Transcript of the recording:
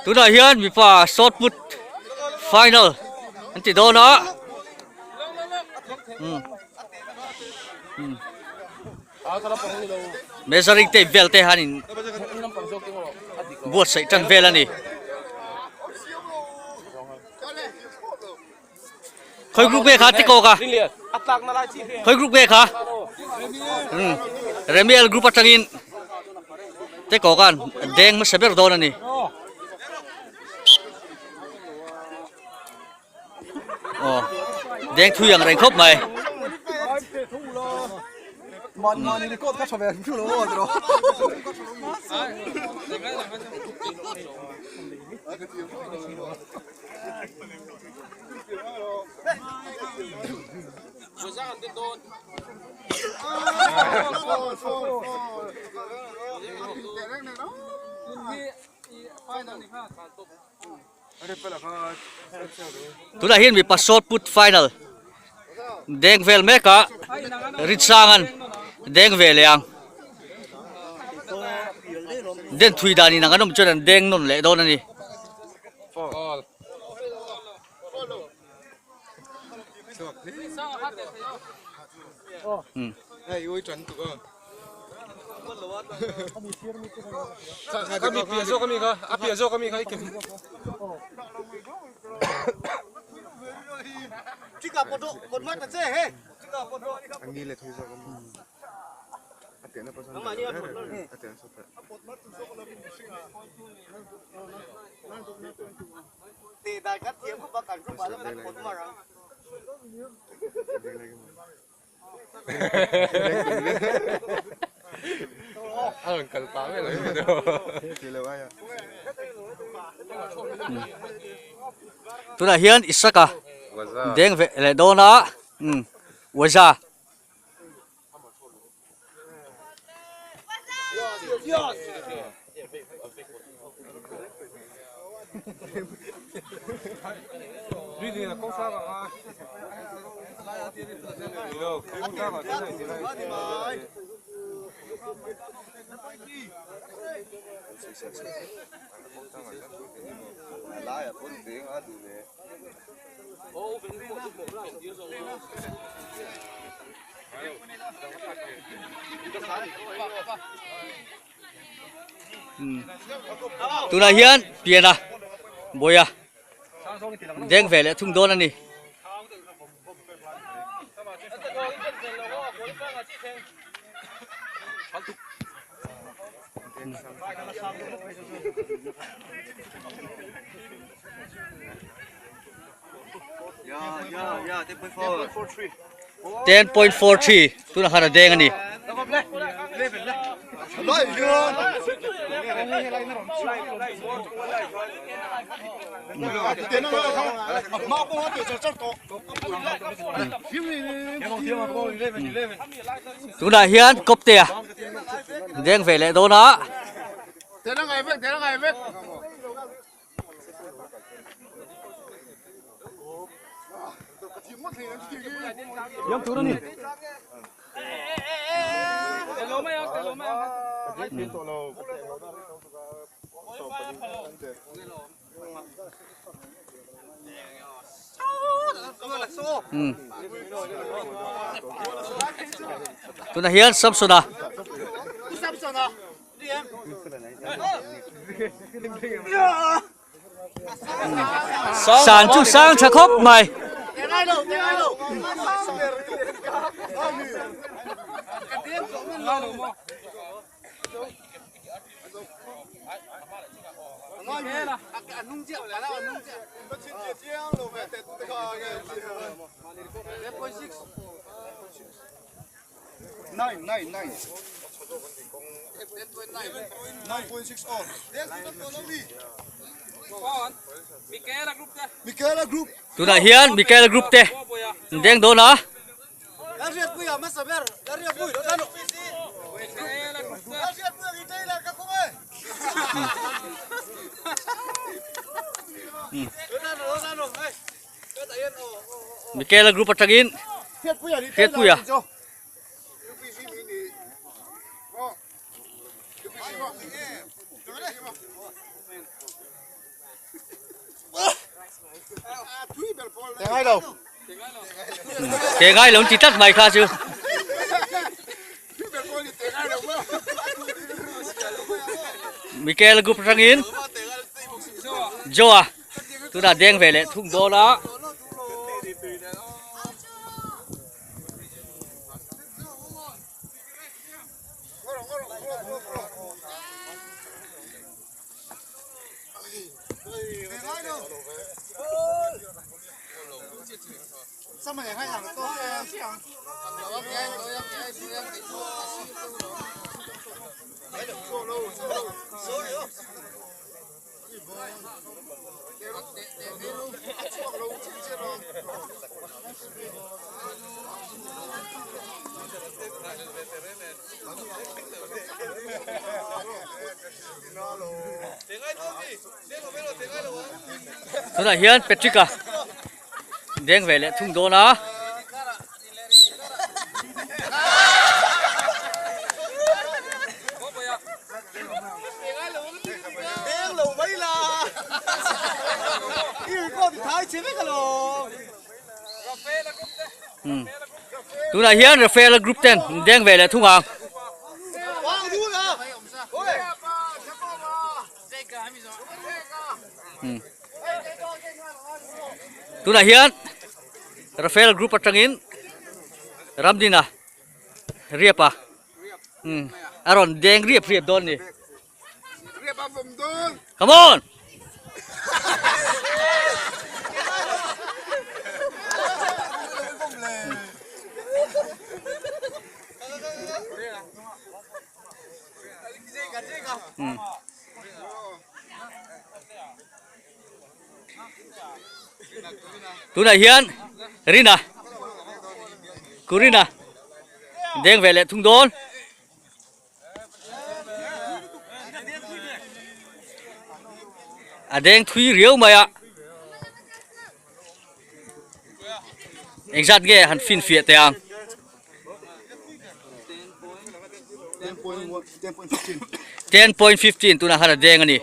Tunah hian mipa shot put final an ti dawn a. Measuring tape vel te han in buatsaih tan vel a ni. Khoi group nge kha tikawk a khoi group nge kha Remiel group atangin tikawk an deng hmasa ber dawn a ni. Aw deng thui ang reng khawp mai. Tunah hian mipa shot put final deng vel mek a Rinsanga'n deng ve leh ang den thui dan in ang an awm chuan an deng nawn leh dawn a ni. Tunah hian Isaka deng ve leh dawn a Waza. Tunah hian pian a bawi a deng ve leh thung dawn a ni. 10.43 tunah khan a deng a ni. Tunah hian kawptea deng ve leh dawn a. Tunah hian Samsona San chu sang tha khawp mai. Tunah hian Michaela group te an deng dawn a. Michaela group atangin Hriatpuia. Te ngai lo ti tlat mai kha chu. Mikel group atangin Joa tunah deng ve leh thung dawn a. Tunah hian Patrick-a deng ve leh thung dawn a. Tunah hian Rafaela group ten deng ve leh thung ang. Tunah hian Rafael group atangin Ramdina riap a a rawn deng riap riap dawn ni. Come on! Tunah hian Rina Kurina deng ve leh thung dawn. A deng thui riau mai a. Engzat nge han finfiah teh ang. 10.15 tunah khan a deng a ni.